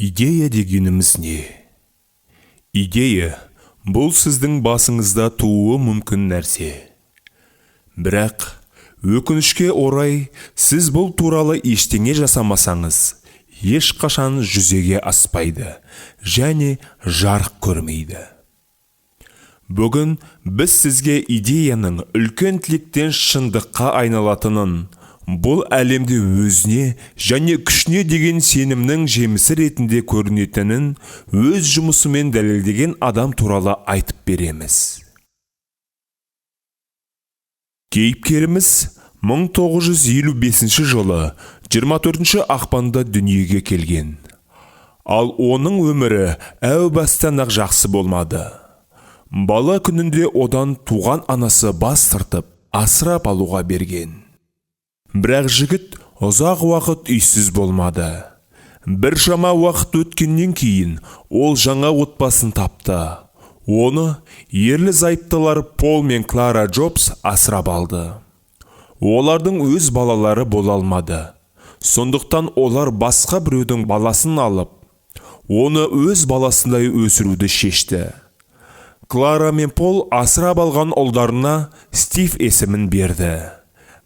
Идея дегеніміз не? Идея – бұл сіздің басыңызда тууы мүмкін нәрсе. Бірақ өкінішке орай, сіз бұл туралы ештеңе жасамасаңыз, ешқашан жүзеге аспайды және жарық көрмейді. Бүгін біз сізге идеяның үлкен тілектен шындыққа айналатынын, бұл әлемде өзіне және күшіне деген сенімнің жемісі ретінде көрінетінін өз жұмысымен дәлелдеген адам туралы айтып береміз. Кейіпкеріміз 1955 жылы 24 ақпанда дүниеге келген. Ал оның өмірі әу бастан-ақ жақсы болмады. Бала күнінде одан туған анасы бас тартып, асырап алуға берген. Бірақ жігіт ұзақ уақыт үйсіз болмады. Біршама уақыт өткеннен кейін ол жаңа отбасын тапты. Оны ерлі зайыптылар Пол мен Клара Джобс асырап алды. Олардың өз балалары бола алмады. Сондықтан олар басқа біреудің баласын алып, оны өз баласындай өсіруді шешті. Клара мен Пол асырап алған ұлдарына Стив есімін берді.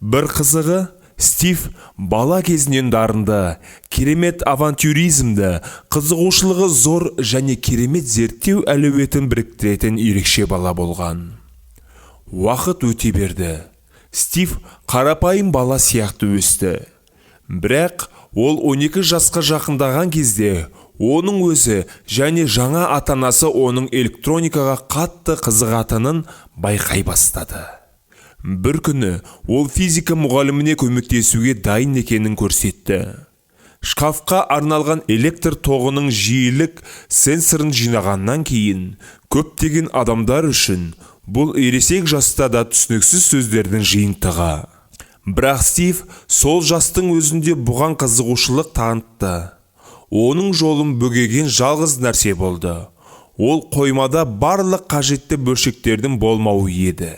Бір қызығы, Стив бала кезінен дарынды, керемет авантюризмді, қызығушылығы зор және керемет зерттеу әлеуетін біріктіретін ерекше бала болған. Уақыт өте берді. Стив қарапайым бала сияқты өсті. Бірақ ол 12 жасқа жақындаған кезде оның өзі және жаңа ата-анасы оның электроникаға қатты қызығатынын байқай бастады. Бір күні ол физика мұғаліміне көмектесуге дайын екенін көрсетті. Шкафқа арналған электр тоғының жиілік сенсорын жинағаннан кейін, көптеген адамдар үшін бұл ересек жаста да түсініксіз сөздердің жиынтығы. Бірақ Стив сол жастың өзінде бұған қызығушылық танытты. Оның жолын бөгеген жалғыз нәрсе болды. Ол қоймада барлық қажетті бөлшектердің болмауы еді.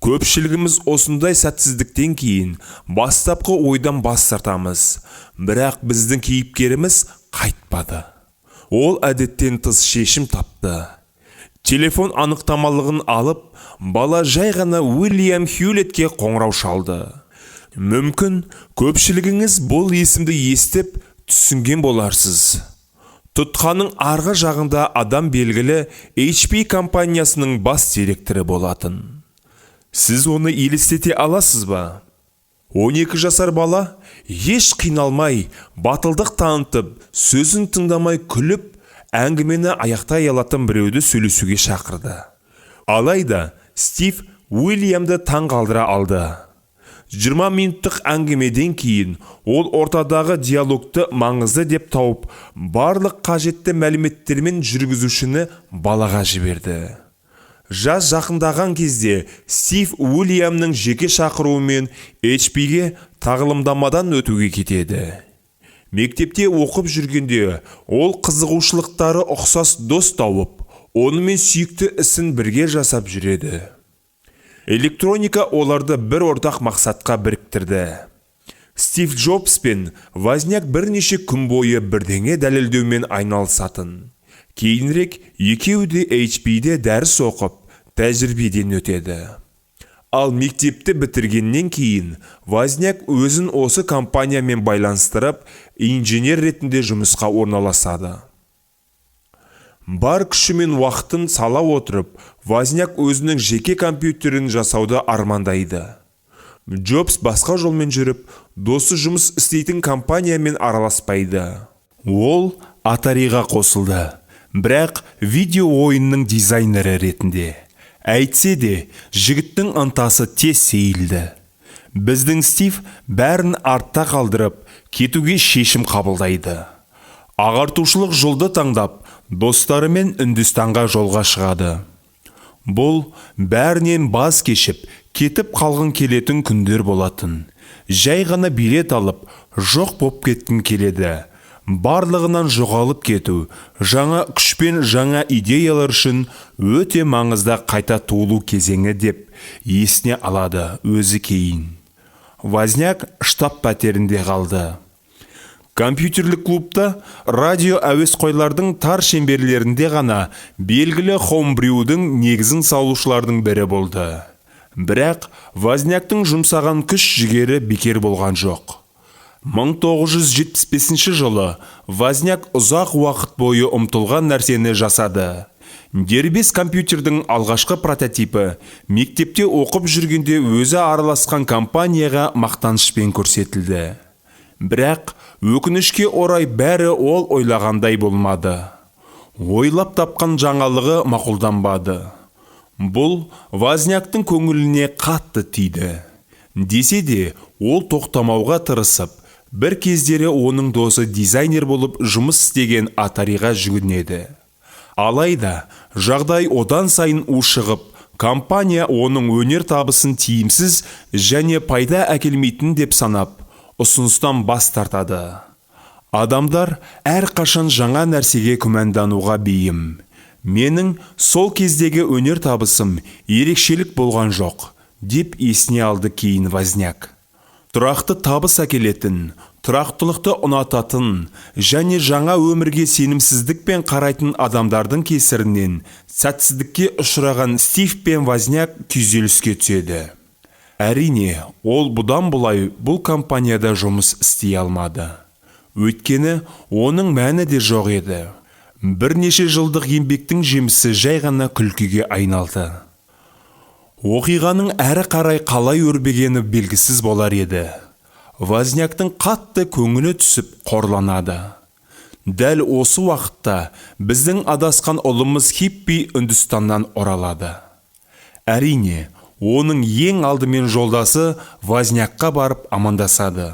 Көпшілігіміз осындай сәтсіздіктен кейін бастапқы ойдан бас тартамыз. Бірақ біздің кейіпкеріміз қайтпады. Ол әдеттен тыс шешім тапты. Телефон анықтамалығын алып, бала жай ғана Уильям Хьюлетке қоңырау шалды. Мүмкін, көпшілігіңіз бұл есімді естіп, түсінген боларсыз. Тұтқаның арғы жағында адам белгілі HP компаниясының бас директоры болатын. Сіз оны елестете аласыз ба? 12 жасар бала еш қиналмай, батылдық танытып, сөзін тыңдамай күліп, әңгімені аяқтай алатын біреуді сөйлесуге шақырды. Алайда Стив Уильямды таң қалдыра алды. 20 минуттық әңгімеден кейін ол ортадағы диалогты маңызды деп тауып, барлық қажетті мәліметтермен жүргізушіні балаға жіберді. Жаз жақындаған кезде Стив Уильямның жеке шақыруымен HP-ге тағылымдамадан өтуге кетеді. Мектепте оқып жүргенде ол қызығушылықтары ұқсас дос тауып, онымен сүйікті ісін бірге жасап жүреді. Электроника оларды бір ортақ мақсатқа біріктірді. Стив Джобс пен Возняк бірнеше күн бойы бірдеңе дәлелдеумен айналысатын. Кейінірек екеуі де HP-де дәріс оқып, тәжірибеден өтеді. Ал мектепті бітіргеннен кейін Возняк өзін осы компаниямен байланыстырып, инженер ретінде жұмысқа орналасады. Бар күші мен уақытын сала отырып, Возняк өзінің жеке компьютерін жасауды армандайды. Джобс басқа жолмен жүріп, досы жұмыс істейтін компаниямен араласпайды. Ол Атариға қосылды, бірақ видео ойынның дизайнері ретінде. Әйтсе де, жігіттің ынтасы тез сейілді. Біздің Стив бәрін артта қалдырып, кетуге шешім қабылдайды. Ағартушылық жолды таңдап, достарымен Үндістанға жолға шығады. Бұл бәрінен баз кешіп, кетіп қалғың келетін күндер болатын. Жай ғана билет алып, жоқ боп кеткің келеді. Барлығынан жоғалып кету, жаңа күшпен жаңа идеялар үшін өте маңызды қайта туылу кезеңі деп есіне алады өзі кейін. Возняк штаб пәтерінде қалды. Компьютерлік клубта радио әуесқойлардың тар шеңберлерінде ғана белгілі хоумбрюдің негізін салушылардың бірі болды. Бірақ Возняктың жұмсаған күш жігері бекер болған жоқ. 1975 жылы Возняк ұзақ уақыт бойы ұмтылған нәрсені жасады. Дербес компьютердің алғашқы прототипі мектепте оқып жүргенде өзі араласқан компанияға мақтанышпен көрсетілді. Бірақ өкінішке орай, бәрі ол ойлағандай болмады. Ойлап тапқан жаңалығы мақұлданбады. Бұл Возняктың көңіліне қатты тиді. Десе де, ол тоқтамауға тырысып, бір кездері оның досы дизайнер болып жұмыс істеген Атариға жүгінеді. Алайда жағдай одан сайын ушығып, компания оның өнер табысын тиімсіз және пайда әкелмейтін деп санап, ұсыныстан бас тартады. Адамдар әрқашан жаңа нәрсеге күмәндануға бейім. «Менің сол кездегі өнер табысым ерекшелік болған жоқ», – деп есіне алды кейін Возняк. Тұрақты табыс әкелетін, тұрақтылықты ұнататын және жаңа өмірге сенімсіздікпен қарайтын адамдардың кесірінен сәтсіздікке ұшыраған Стив пен Возняк күйзеліске түседі. Әрине, ол бұдан бұлай бұл компанияда жұмыс істей алмады. Өйткені оның мәні де жоқ еді. Бірнеше жылдық еңбектің жемісі жай ғана күлкіге айналды. Оқиғаның әрі қарай қалай өрбігені белгісіз болар еді. Возняктың қатты көңілі түсіп, қорланады. Дәл осы уақытта біздің адасқан ұлымыз хиппи Үндістаннан оралады. Әрине, оның ең алдымен жолдасы Вознякқа барып амандасады.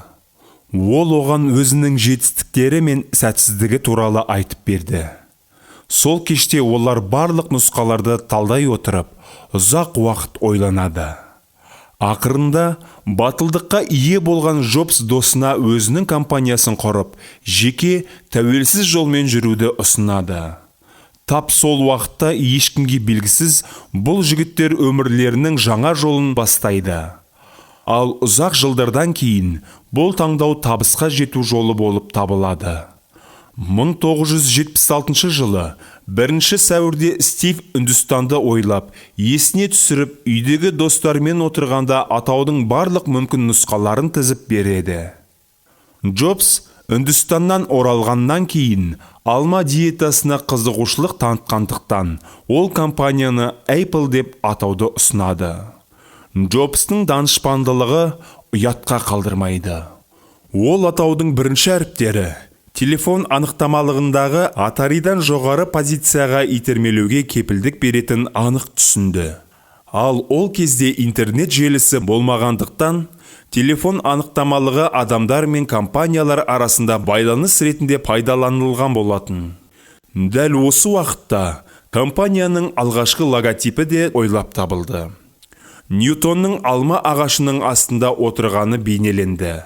Ол оған өзінің жетістіктері мен сәтсіздігі туралы айтып берді. Сол кеште олар барлық нұсқаларды талдай отырып, ұзақ уақыт ойланады. Ақырында батылдыққа ие болған Джобс досына өзінің компаниясын құрып, жеке, тәуелсіз жолмен жүруді ұсынады. Тап сол уақытта ешкімге белгісіз бұл жігіттер өмірлерінің жаңа жолын бастайды. Ал ұзақ жылдардан кейін бұл таңдау табысқа жету жолы болып табылады. 1976 жылы 1 сәуірде Стив Үндістанды ойлап, есіне түсіріп, үйдегі достарымен отырғанда атаудың барлық мүмкін нұсқаларын тізіп береді. Джобс Үндістаннан оралғаннан кейін алма диетасына қызығушылық танытқандықтан, ол компанияны Apple деп атауды ұсынады. Джобстың данышпандылығы ұятқа қалдырмайды. Ол атаудың бірінші әріптері телефон анықтамалығындағы Атаридан жоғары позицияға итермелеуге кепілдік беретін анық түсінді. Ал ол кезде интернет желісі болмағандықтан, телефон анықтамалығы адамдар мен компаниялар арасында байланыс ретінде пайдаланылған болатын. Дәл осы уақытта компанияның алғашқы логотипі де ойлап табылды. Ньютонның алма ағашының астында отырғаны бейнеленді.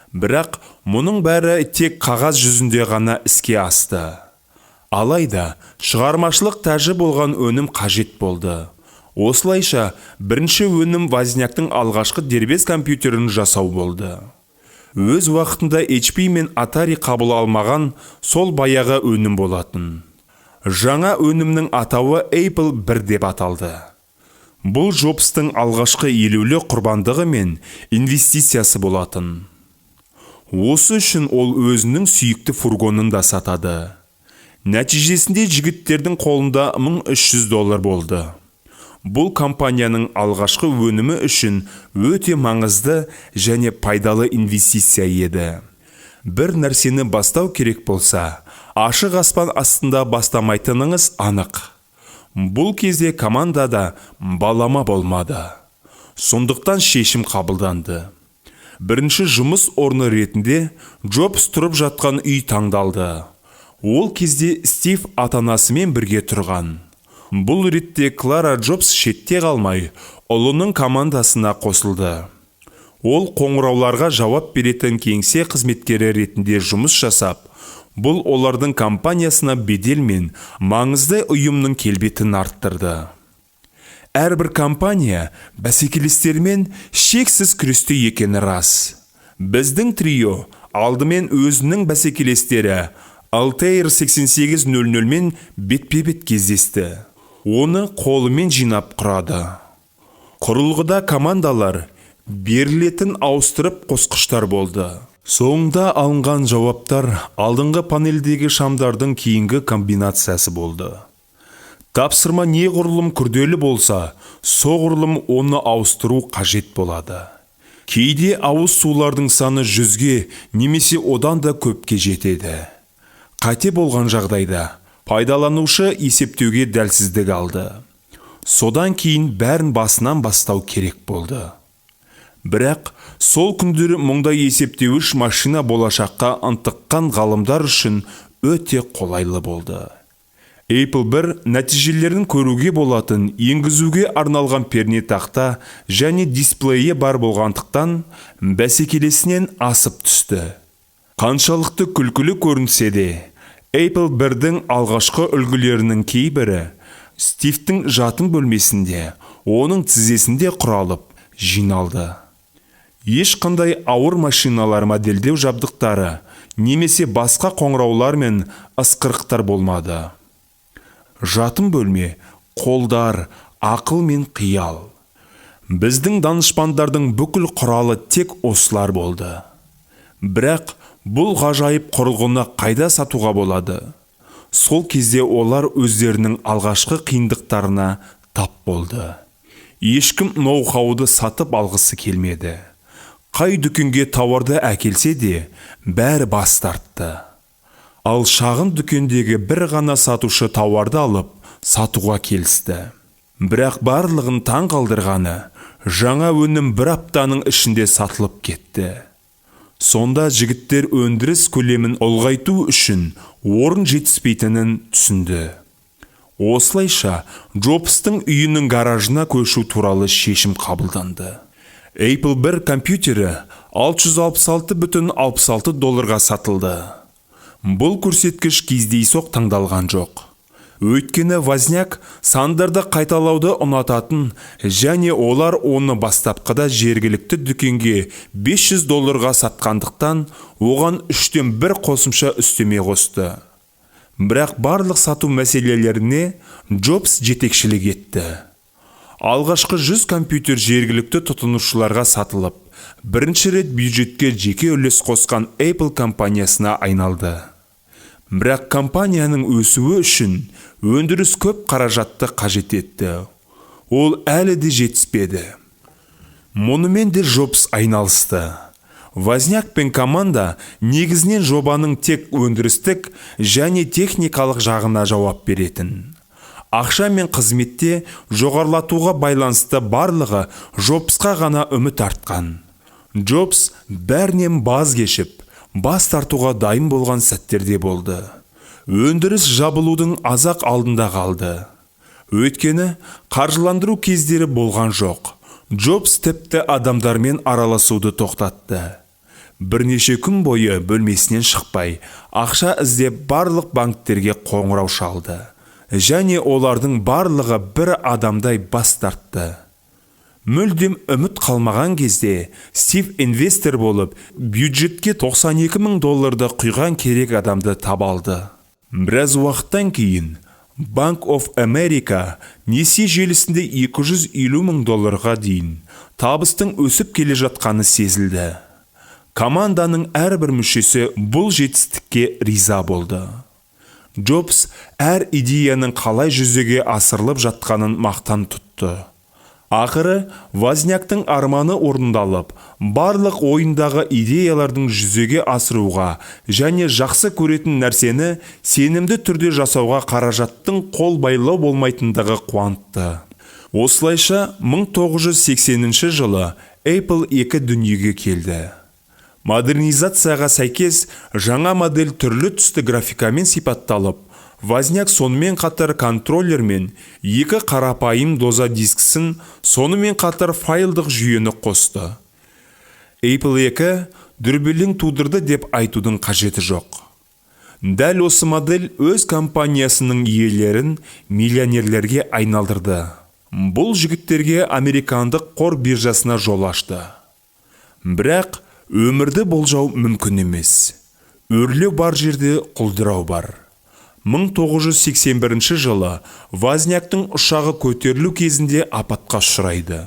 Бірақ мұның бәрі тек қағаз жүзінде ғана іске асты. Алайда шығармашылық тәжі болған өнім қажет болды. Осылайша, бірінші өнім Возняктың алғашқы дербес компьютерін жасау болды. Өз уақытында HP мен Atari қабыл алмаған сол баяғы өнім болатын. Жаңа өнімнің атауы Apple 1 деп аталды. Бұл Джобстың алғашқы елеулі құрбандығы мен инвестициясы болатын. Осы үшін ол өзінің сүйікті фургонын да сатады. Нәтижесінде жігіттердің қолында 1300 доллар болды. Бұл компанияның алғашқы өнімі үшін өте маңызды және пайдалы инвестиция еді. Бір нәрсені бастау керек болса, ашық аспан астында бастамайтыныңыз анық. Бұл кезде командада балама болмады. Сондықтан шешім қабылданды. Бірінші жұмыс орны ретінде Джобс тұрып жатқан үй таңдалды. Ол кезде Стив ата-анасымен бірге тұрған. Бұл ретте Клара Джобс шетте қалмай, ұлының командасына қосылды. Ол қоңырауларға жауап беретін кеңсе қызметкері ретінде жұмыс жасап, бұл олардың компаниясына бедел мен маңызды ұйымның келбетін арттырды. Әрбір компания бәсекелестермен шексіз күресте екені рас. Біздің трио Алдымен өзінің бәсекелестері Altair 8800 мен бетпе-бет кездесті. Оны қолымен жинап құрады. Құрылғыда командалар берілетін ауыстырып қосқыштар болды. Соңында алынған жауаптар алдыңғы панельдегі шамдардың кейінгі комбинациясы болды. Тапсырма неғұрлым күрделі болса, соғұрлым оны ауыстыру қажет болады. Кейде ауыз сулардың саны 100-ге немесе одан да көпке жетеді. Қате болған жағдайда пайдаланушы есептеуге дәлсіздік алды. Содан кейін бәрін басынан бастау керек болды. Бірақ сол күндері мұндай есептеуіш машина болашаққа ынтыққан ғалымдар үшін өте қолайлы болды. Apple 1 нәтижелерін көруге болатын енгізуге арналған пернетақта және дисплейі бар болғандықтан бәсекелесінен асып түсті. Қаншалықты күлкілі көрінсе де, Apple 1-дің алғашқы үлгілерінің кейбірі Стивтің жатын бөлмесінде, оның тізесінде құралып, жиналды. Ешқандай ауыр машиналар, модельдеу жабдықтары немесе басқа қоңыраулар мен ысқырықтар болмады. Жатын бөлме, қолдар, ақыл мен қиял. Біздің данышпандардың бүкіл құралы тек осылар болды. Бірақ бұл ғажайып құрылғыны қайда сатуға болады? Сол кезде олар өздерінің алғашқы қиындықтарына тап болды. Ешкім ноу-хауды сатып алғысы келмеді. Қай дүкенге тауарды әкелсе де, бәрі бас тартты. Ал шағын дүкендегі бір ғана сатушы тауарды алып, сатуға келісті. Бірақ барлығын таң қалдырғаны, жаңа өнім бір аптаның ішінде сатылып кетті. Сонда жігіттер өндіріс көлемін ұлғайту үшін орын жетіспейтінін түсінді. Осылайша Джобстың үйінің гаражына көшу туралы шешім қабылданды. Apple 1 компьютері 666,66 долларға сатылды. Бұл көрсеткіш кездейсоқ таңдалған жоқ. Өйткені Возняк сандарды қайталауды ұнататын және олар оны бастапқыда жергілікті дүкенге 500 долларға сатқандықтан, оған 1/3 қосымша үстеме қосты. Бірақ барлық сату мәселелеріне Джобс жетекшілік етті. Алғашқы 100 компьютер жергілікті тұтынушыларға сатылып, бірінші рет бюджетке жеке үлес қосқан Apple компаниясына айналды. Бірақ компанияның өсуі үшін өндіріс көп қаражатты қажет етті. Ол әлі де жетіспеді. Мұнымен де Джобс айналысты. Возняк пен команда негізінен жобаның тек өндірістік және техникалық жағына жауап беретін. Ақша мен қызметте жоғарылатуға байланысты барлығы Джобсқа ғана үміт артқан. Джобс бәрінен баз кешіп, бас тартуға дайын болған сәттерде болды. Өндіріс жабылудың азақ алдында қалды. Өйткені қаржыландыру кездері болған жоқ. Джобс тіпті адамдармен араласуды тоқтатты. Бірнеше күн бойы бөлмесінен шықпай, ақша іздеп барлық банктерге қоңырау шалды. Және олардың барлығы бір адамдай бас тартты. Мүлдем үміт қалмаған кезде Стив инвестор болып, бюджетке 92 мың долларды құйған керек адамды таба алды. Біраз уақыттан кейін Bank of America несие желісінде 250 мың долларға дейін табыстың өсіп келе жатқаны сезілді. Команданың әрбір мүшесі бұл жетістікке риза болды. Джобс әр идеяның қалай жүзеге асырылып жатқанын мақтан тұтты. Ақыры Возняктың арманы орындалып, барлық ойындағы идеялардың жүзеге асыруға және жақсы көретін нәрсені сенімді түрде жасауға қаражаттың қол байлау болмайтындығы қуантты. Осылайша 1980 жылы Apple 2 дүниеге келді. Модернизацияға сәйкес жаңа модель түрлі түсті графикамен сипатталып, Возняк сонымен қатар контроллер мен екі қарапайым доза дискісін, сонымен қатар файлдық жүйені қосты. Apple 2 дүрбелең тудырды деп айтудың қажеті жоқ. Дәл осы модель өз компаниясының иелерін миллионерлерге айналдырды. Бұл жігіттерге американдық қор биржасына жол ашты. Бірақ Өмірді болжау мүмкін емес. Өрлеу бар жерде құлдырау бар. 1981 жылы Возняктың ұшағы көтерілу кезінде апатқа ұшырайды.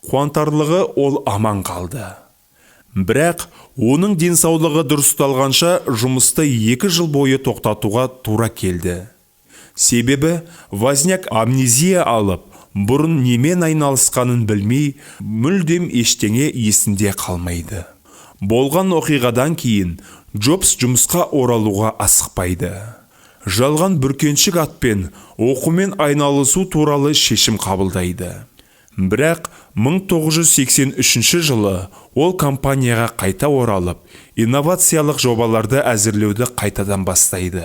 Қуантарлығы, ол аман қалды. Бірақ оның денсаулығы дұрысталғанша жұмысты 2 жыл бойы тоқтатуға тура келді. Себебі Возняк амнезия алып, бұрын немен айналысқанын білмей, мүлдем ештеңе есінде қалмайды. Болған оқиғадан кейін Джобс жұмысқа оралуға асықпайды. Жалған бүркеншік атпен оқумен айналысу туралы шешім қабылдайды. Бірақ 1983 жылы ол компанияға қайта оралып, инновациялық жобаларды әзірлеуді қайтадан бастайды.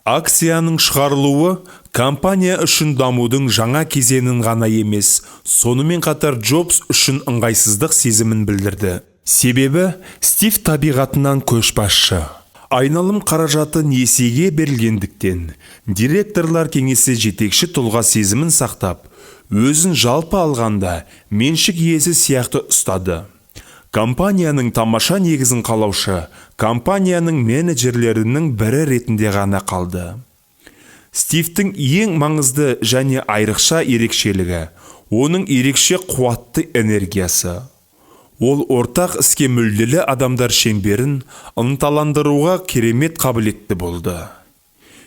Акцияның шығарылуы компания үшін дамудың жаңа кезеңін ғана емес, сонымен қатар Джобс үшін ыңғайсыздық сезімін білдірді. Себебі Стив табиғатынан көшбасшы. Айналым қаражаты несиеге берілгендіктен, директорлар кеңесі жетекші тұлға сезімін сақтап, өзін жалпы алғанда меншік иесі сияқты ұстады. Компанияның тамаша негізін қалаушы, компанияның менеджерлерінің бірі ретінде ғана қалды. Стивтің ең маңызды және айрықша ерекшелігі – оның ерекше қуатты энергиясы. Ол ортақ іске мүдделі адамдар шеңберін ынталандыруға керемет қабілетті болды.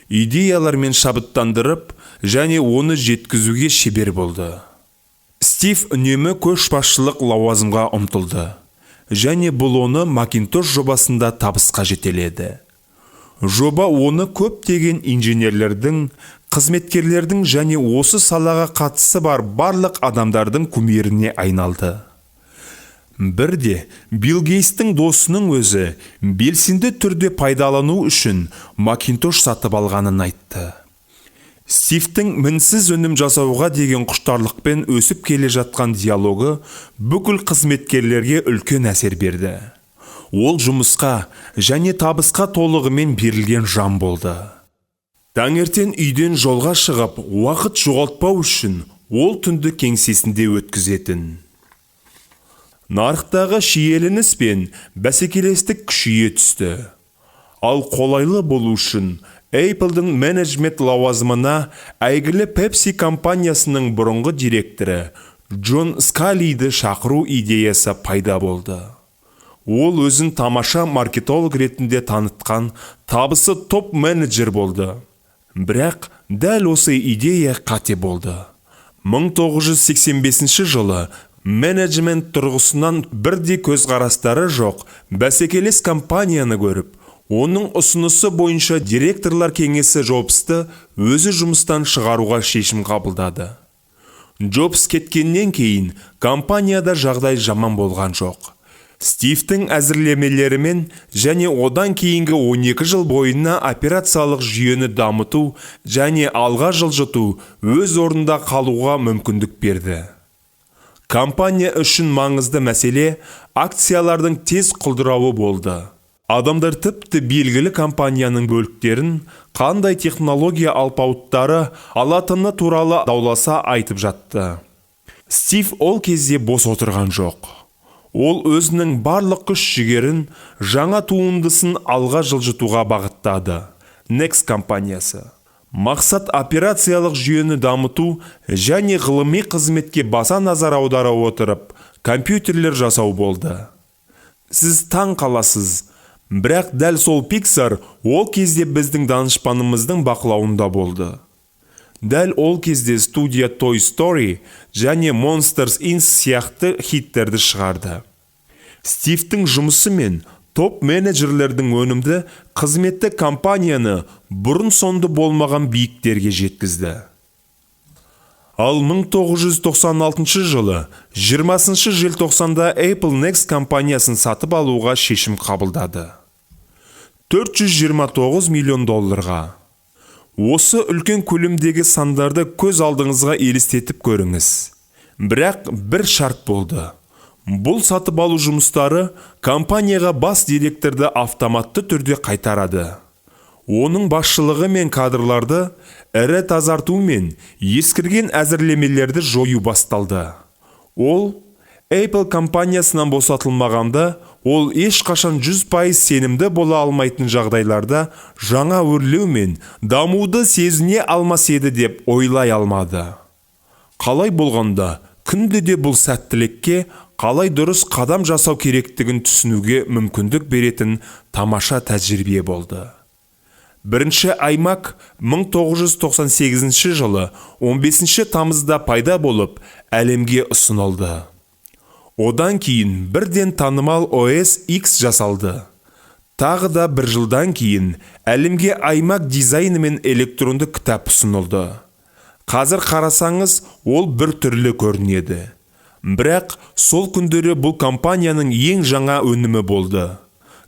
Идеялармен шабыттандырып және оны жеткізуге шебер болды. Стив үнемі көшбасшылық лауазымға ұмтылды және бұл оны Макинтош жобасында табысқа жетеледі. Жоба оны көптеген инженерлердің, қызметкерлердің және осы салаға қатысы бар барлық адамдардың кумиріне айналды. Бірде Билл Гейтстің досының өзі белсенді түрде пайдалану үшін Макинтош сатып алғанын айтты. Стивтің мінсіз өнім жасауға деген құштарлықпен өсіп келе жатқан диалогы бүкіл қызметкерлерге үлкен әсер берді. Ол жұмысқа және табысқа толығымен берілген жан болды. Таңертең үйден жолға шығып, уақыт жоғалтпау үшін ол түнді кеңсесінде өткізетін. Нарықтағы шиеленіс пен бәсекелестік күшейе түсті. Ал қолайлы болу үшін Apple'дың менеджмент лауазымына әйгілі Pepsi компаниясының бұрынғы директоры Джон Скалиді шақыру идеясы пайда болды. Ол өзін тамаша маркетолог ретінде танытқан табысы топ менеджер болды. Бірақ дәл осы идея қате болды. 1985 жылы менеджмент тұрғысынан бірдей көзқарастары жоқ бәсекелес компанияны көріп, оның ұсынысы бойынша директорлар кеңесі Джобсты өзі жұмыстан шығаруға шешім қабылдады. Джобс кеткеннен кейін компанияда жағдай жаман болған жоқ. Стивтің әзірлемелерімен және одан кейінгі 12 жыл бойына операциялық жүйені дамыту және алға жылжыту өз орнында қалуға мүмкіндік берді. Компания үшін маңызды мәселе акциялардың тез құлдырауы болды. Адамдар тіпті белгілі компанияның бөліктерін қандай технология алпауыттары алатыны туралы дауласа айтып жатты. Стив ол кезде бос отырған жоқ. Ол өзінің барлық күш жігерін жаңа туындысын алға жылжытуға бағыттады. Next компаниясы. Мақсат операциялық жүйені дамыту және ғылыми қызметке баса назар аудара отырып, компьютерлер жасау болды. Сіз таң қаласыз, бірақ дәл сол Pixar ол кезде біздің данышпанымыздың бақылауында болды. Дәл ол кезде студия Toy Story және Monsters Inc. сияқты хиттерді шығарды. Стивтің жұмысы мен топ менеджерлердің өнімді қызметті компанияны бұрын соңды болмаған биіктерге жеткізді. Ал 1996 жылы 20 желтоқсанда Apple Next компаниясын сатып алуға шешім қабылдады. 429 миллион долларға. Осы үлкен көлемдегі сандарды көз алдыңызға елестетіп көріңіз. Бірақ бір шарт болды. Бұл сатып алу жұмыстары компанияға бас директорды автоматты түрде қайтарады. Оның басшылығы мен кадрларды ірі тазарту мен ескірген әзірлемелерді жою басталды. Ол Apple компаниясынан босатылмағанда, ол ешқашан 100% сенімді бола алмайтын жағдайларда жаңа өрлеу мен дамуды сезіне алмас еді деп ойлай алмады. Қалай болғанда, күнде де бұл сәттілікке қалай дұрыс қадам жасау керектігін түсінуге мүмкіндік беретін тамаша тәжірибе болды. Бірінші iMac 1998 жылы 15 тамызда пайда болып, әлемге ұсынылды. Одан кейін бірден танымал OS X жасалды. Тағы да бір жылдан кейін әлемге iMac дизайнымен электронды кітап ұсынылды. Қазір қарасаңыз, ол бір түрлі көрінеді. Бірақ сол күндері бұл компанияның ең жаңа өнімі болды.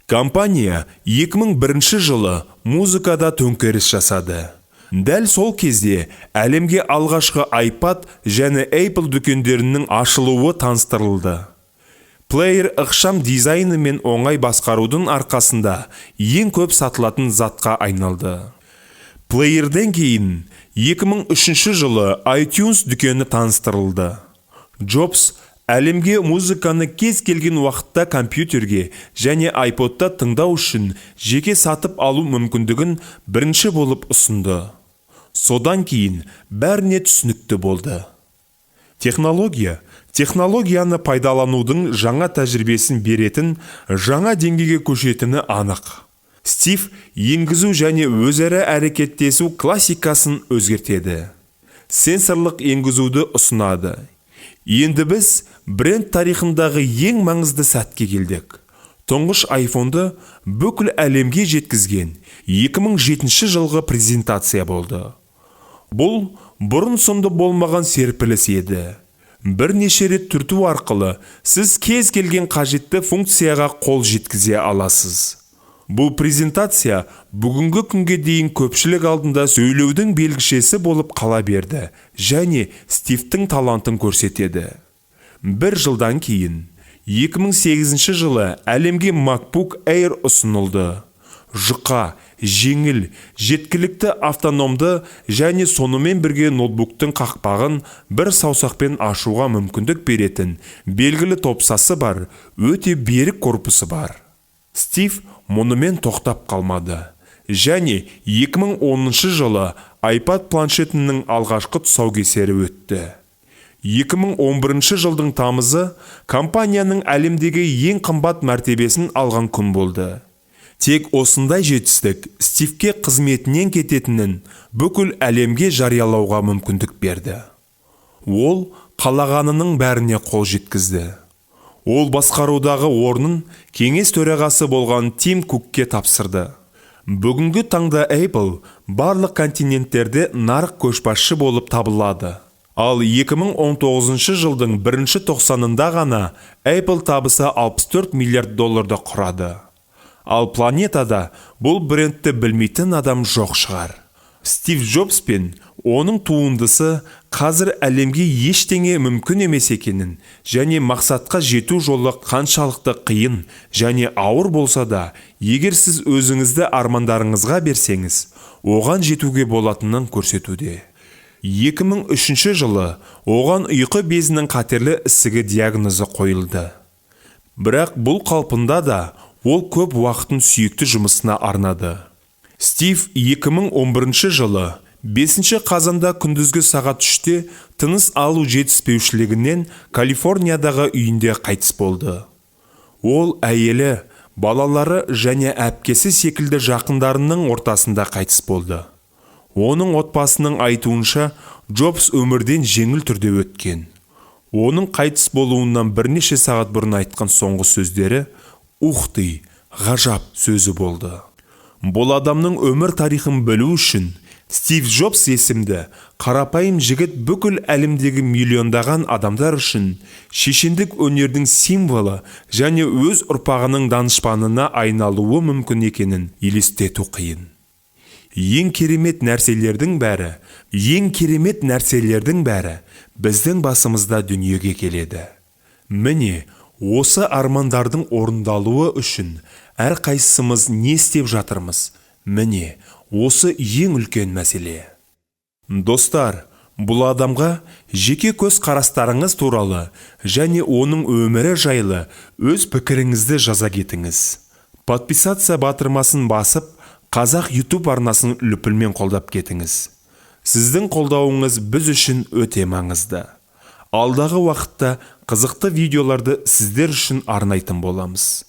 Компания 2001 жылы музыкада төңкеріс жасады. Дәл сол кезде әлемге алғашқы iPad және Apple дүкендерінің ашылуы таныстырылды. Плеер ықшам дизайны мен оңай басқарудың арқасында ең көп сатылатын затқа айналды. Плеерден кейін 2003 жылы iTunes дүкені таныстырылды. Джобс әлемге музыканы кез келген уақытта компьютерге және iPodта тыңдау үшін жеке сатып алу мүмкіндігін бірінші болып ұсынды. Содан кейін бәріне түсінікті болды. Технология технологияны пайдаланудың жаңа тәжірибесін беретін жаңа деңгейге көшетіні анық. Стив енгізу және өзара әрекеттесу классикасын өзгертеді. Сенсорлық енгізуді ұсынады. Енді біз бренд тарихындағы ең маңызды сәтке келдік. Тұңғыш iPhone'ды бүкіл әлемге жеткізген 2007 жылғы презентация болды. Бұл бұрын соңды болмаған серпіліс еді. Бірнеше рет түрту арқылы сіз кез келген қажетті функцияға қол жеткізе аласыз. Бұл презентация бүгінгі күнге дейін көпшілік алдында сөйлеудің белгішесі болып қала берді және Стивтің талантын көрсетеді. Бір жылдан кейін, 2008 жылы әлемге MacBook Air ұсынылды. Жұқа, жеңіл, жеткілікті автономды және сонымен бірге ноутбуктың қақпағын бір саусақпен ашуға мүмкіндік беретін белгілі топсасы бар, өте берік корпусы бар. Стив мұнымен тоқтап қалмады. Және 2010 жылы iPad планшетінің алғашқы тұсаукесері өтті. 2011 жылдың тамызы компанияның әлемдегі ең қымбат мәртебесін алған күн болды. Тек осындай жетістік Стивке қызметінен кететінін бүкіл әлемге жариялауға мүмкіндік берді. Ол қалағанының бәріне қол жеткізді. Ол басқарудағы орнын кеңес төрағасы болған Тим Кукке тапсырды. Бүгінгі таңда Apple барлық континенттерде нарық көшбасшы болып табылады. Ал 2019 жылдың бірінші тоқсанында ғана Apple табысы 64 миллиард долларды құрады. Ал планетада бұл брендті білмейтін адам жоқ шығар. Стив Джобс пен оның туындысы қазір әлемге ештеңе мүмкін емес екенін және мақсатқа жету жолы қаншалықты қиын және ауыр болса да, егер сіз өзіңізді армандарыңызға берсеңіз, оған жетуге болатынын көрсетуде. 2003 жылы оған ұйқы безінің қатерлі ісігі диагнозы қойылды. Бірақ бұл қалпында да ол көп уақытын сүйікті жұмысына арнады. Стив 2011 жылы 5 қазанда күндізгі сағат 3-те тыныс алу жетіспеушілігінен Калифорниядағы үйінде қайтыс болды. Ол әйелі, балалары және әпкесі секілді жақындарының ортасында қайтыс болды. Оның отбасының айтуынша, Джобс өмірден жеңіл түрде өткен. Оның қайтыс болуынан бірнеше сағат бұрын айтқан соңғы сөздері «Ух ты, ғажап» сөзі болды. Бұл адамның өмір тарихын білу үшін Стив Джобс есімді қарапайым жігіт бүкіл әлемдегі миллиондаған адамдар үшін шешендік өнердің символы және өз ұрпағының данышпанына айналуы мүмкін екенін елестету қиын. Ең керемет нәрселердің бәрі, ең керемет нәрселердің бәрі біздің басымызда дүниеге келеді. Міне, осы армандардың орындалуы үшін әрқайсымыз не істеп жатырмыз? Міне, осы ең үлкен мәселе. Достар, Бұл адамға жеке көз қарастарыңыз туралы және оның өмірі жайлы өз пікіріңізді жаза кетіңіз. Подписаться батырмасын басып, Қазақ YouTube арнасын лүпілмен қолдап кетіңіз. Сіздің қолдауыңыз біз үшін өте маңызды. Алдағы уақытта қызықты видеоларды сіздер үшін арнайтын боламыз.